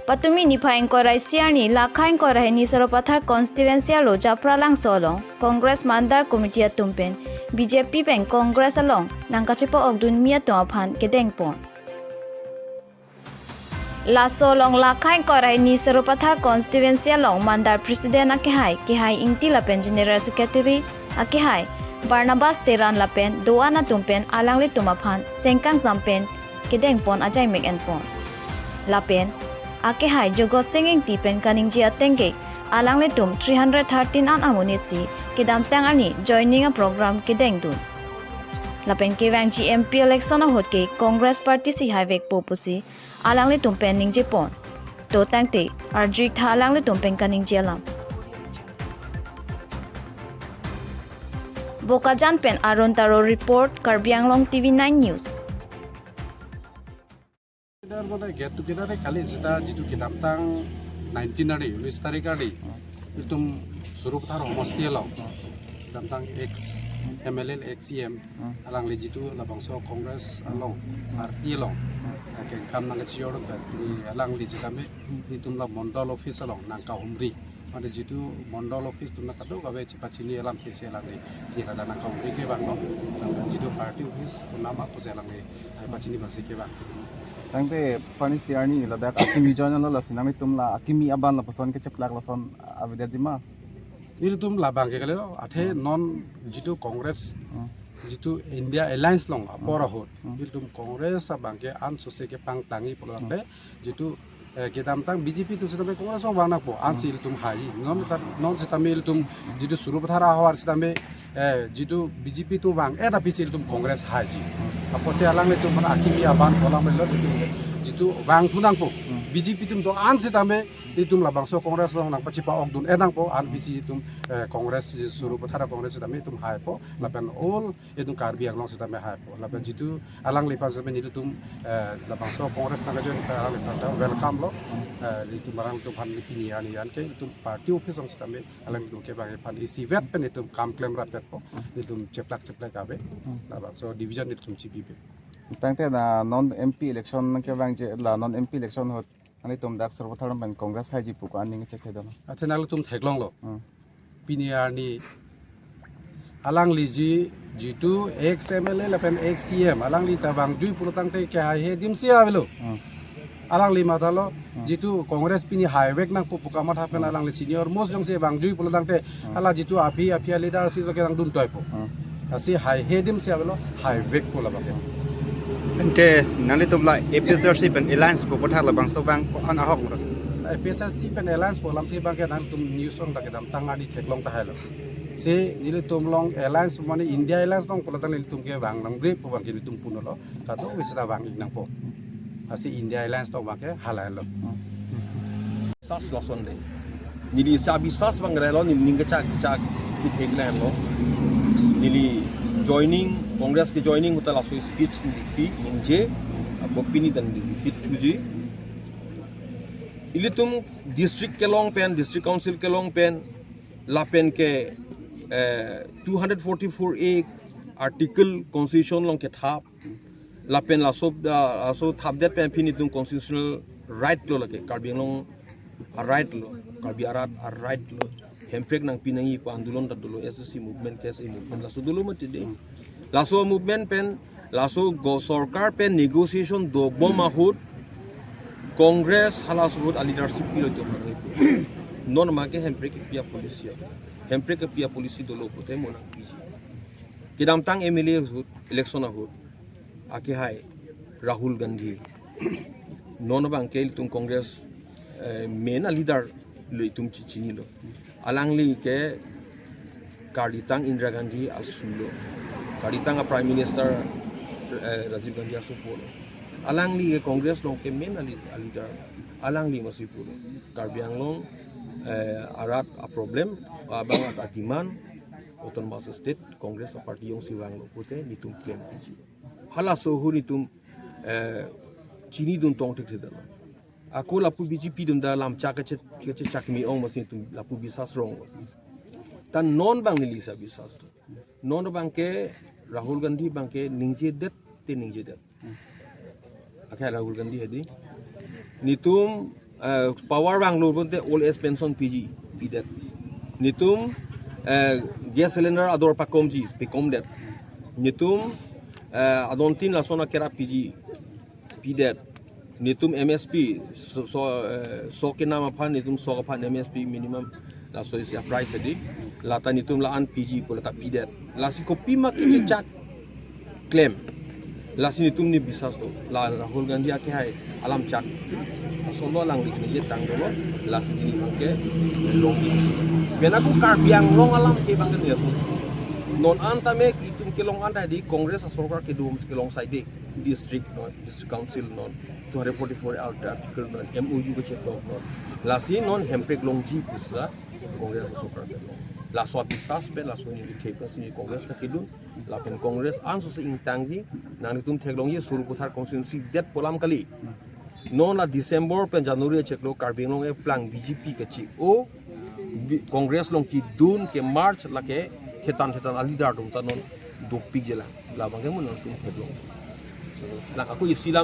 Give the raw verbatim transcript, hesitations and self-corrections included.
Patumi niphai ingkoi ra isi arni, lakha ingkoi ra hini Sarupathar constituency arlo Japralangso along Congress Mandar Committee atum pen B J P pen Congress along nangkachepa-okdunmi atum aphan kedengpon. Laso along lakha ingkoi ra hini Sarupathar constituency along Mandar President akehai, Kehai Ingti lapen General Secretary akehai Barnabas Teran lapen do-an atum pen alanglitum aphan sengkangsam pen kedengpon ajaimek enpon. Lapen akehai Jogot Sing Ingti pen kaningje ateng ke alanglitum three hundred thirteen an amonit si kedamtang arni joining a program kedengdun. Lapen kevangji M P election ahut ke Congress party si haivekpo pusi alanglitum pen ningjepon. To tangte arju-ik tha alanglitum pen kaningje alam. Bokajan pen Arun Taro report, Karbi Anglong T V nine News. Together মানে get together এ কালি যেটা যিটো কিদামতাং নাইনটিন আৰি ঊনৈশ তাৰিখ আৰি একদম Sarupathar সমষ্টি along কিদামতাং ex M L A, ex C M alangli যিটো labangso Congress along party along kengkam nangkachijor alangli sitame itum la mandal office along nangkahumri. Mane যিটো mandal office atum kadokave chepachini alam kesi alangli, ye kada nangkahumri kevang lo. Lapen যিটো party office atum nama pusi alangli pachini basi kevang. Tangte pani si arni ladak akimi join lo, lasi nanglitum la akimi aban lapuson kecheplak lason avedetji ma? Ilitum labang ke kali lo, athe non যিটো Congress, Hmm. যিটো India Alliance along apor ahut, Hmm. ilitum Congress abang ke an sose kepangtangji pulo tangte, যিটো eh, kedamtang B J P atum sitame Congress along vang nangpo, ansi ilitum hai. Non ta, non sitame ilitum যিটো Sarupathar ahavar sitame, eh, যিটো B J P atum vang, eh, tapi si ilitum Congress haiji. Apotsi alanglitum mana akimi aban kolang melo যিটো, যিটো vangthu nangpo. B J P atum do-an sitame itum labangso Congress along nangpachepa-okdun-et nangpo, anpisi itum, eh, Congress, Sarupathar Congress sitame itum haipo, lapen all itum Karbi Anglong sitame haipo. Lapen যিটো alangliphan sitame nelitum, eh, labangso Congress nangkajoin alangli ta welcome lo. Eh, nelitum alanglitum aphan pini arni an ke itum party office along sitame alanglitum kevang aphan isivet pen itum kam klem rapetpo. Nelitum cheplak cheplak ave. Labangso division nelitum chibibe. Tangte la non M P election kevangji, la non M P election ahut nanglitum dak Sarupathar pen Congress haiji pu ko aning chetheklong? Athe nanglitum theklonglo. Hmm. Pini arni alangliji যিটো ex M L A lapen ex C M, alangli ta vangjui pulo tangte kehaihe adim si avelo. Hmm. Alangli mathalo, Hmm. যিটো Congress pini haivek nangpo pu kamatha pen Hmm. alangli senior most jongsi vangjui pulo tangte, Hmm. hala যিটো aphi aphi a leader si lo kenangdun toipo. Hmm. Lasi haihe adim si avelo, haivekpo labang ke. Ante nanglitum la A P H L C pen alliance pu aphuthak labangso vang ko-an ahok lo? A P H L C pen alliance pu alamthe abang ke nangtum news along ta kedamtang arni theklong tahailo. Si nelitum along alliance mane India Alliance along pulo tangte nelitum kevang nanggrep pu abang ke nelitum punon lo. Kadokave seta vang-ik nangpo. Lasi India Alliance along abang ke halailo. Sas lason de. Neli sa bisas abang relo, neli ning kechak chak kithek lang lo. Neli joining, Congress ke joining ahut ta laso speech neli pi ningje, ako pini ta neli repeat thuji. Ilitum district kelong pen, district council kelong pen, lapen ke, eh, two hundred forty-four A article constitution along kethap. Lapen laso, ah, laso thapdet pen pini itum constitutional right lo lake. Karbi Anglong a right lo. Karbi arat a right lo. Hemprek nangpi nangji pu andolon ta dolo, S S C movement, K S A movement. Laso dolo mati de. Laso movement pen, laso go sorkar pen negotiation dobom ahut, Congress halaso ahut a leadership pilo itum nangji pu. Non abang ke Hemprek kepi a policy ya. Hemprek kepi a policy dolo pute mo nangpiji. Kedamtang M L A ahut, election ahut, akehai Rahul Gandhi. Non abang ke ilitum Congress, eh, main a leader lo itum chi-, chinilo. Alangli ke karditang Indira Gandhi asu lo. Karditang a Prime Minister, eh, Rajiv Gandhi asopo lo. Alangli ke Congress along ke main a lead-, a leader. Alangli masi pulo. Karbi Anglong, eh, arat a problem, abang arat a demand, autonomous state, Congress a party jongsi vanglo pute nelitum claim piji. Halaso ahut nelitum, eh, chinidun tong thekthedetlo. Ako lapu B J P atum ta lamchak kache-, kachechak me-ong masi nelitum lapu bisas rong. Ta non abang neli sa bisas do. Non abang ke Rahul Gandhi abang ke ningjedet te ningjedet. Akehai Rahul Gandhi hedi. Nelitum Eh, power vanglo pulote old age pension piji, pidet. Netum, eh, gas cylinder ador pakomji, pikomdet. Netum, eh, adontin lason akerap piji, pidet. Netum M S P, so, so, eh, so kenam aphan, netum so aphan M S P minimum, laso isi a-price adi. Lata netum la-an piji pu lata pidet. Lasi kopima kechechak klem. Lasi netum ni bisas do. La Rahul Gandhi akehai alam chak. Ason lo lang dik ni tang dolo. Lasi ni bangke long di. Bena ko Karbi Anglong alam ke bangke ni ason. Non an tame itum kelong an tadi Congress asorkar kedum kelong side district non, district council non, two hundred forty-four article non, M O U kechekdok non. Lasi non hemprek longji pusi la Congress asorkar kedum. Laso abisas pen laso ni thek pen si ni Congress ta kedun. Lapen Congress anso si ingtangji, nanglitum theklongji Sarupathar constituency det pu alam kali. Non la December pen January chiklo Karbi Anglong eplang B J P kachi-o, Bi-, Congress along kedun ke merge lake thetan thetan a-leader atum ta non dopikji lang. Labangke mo nangtum theklong. Lang ako isi alam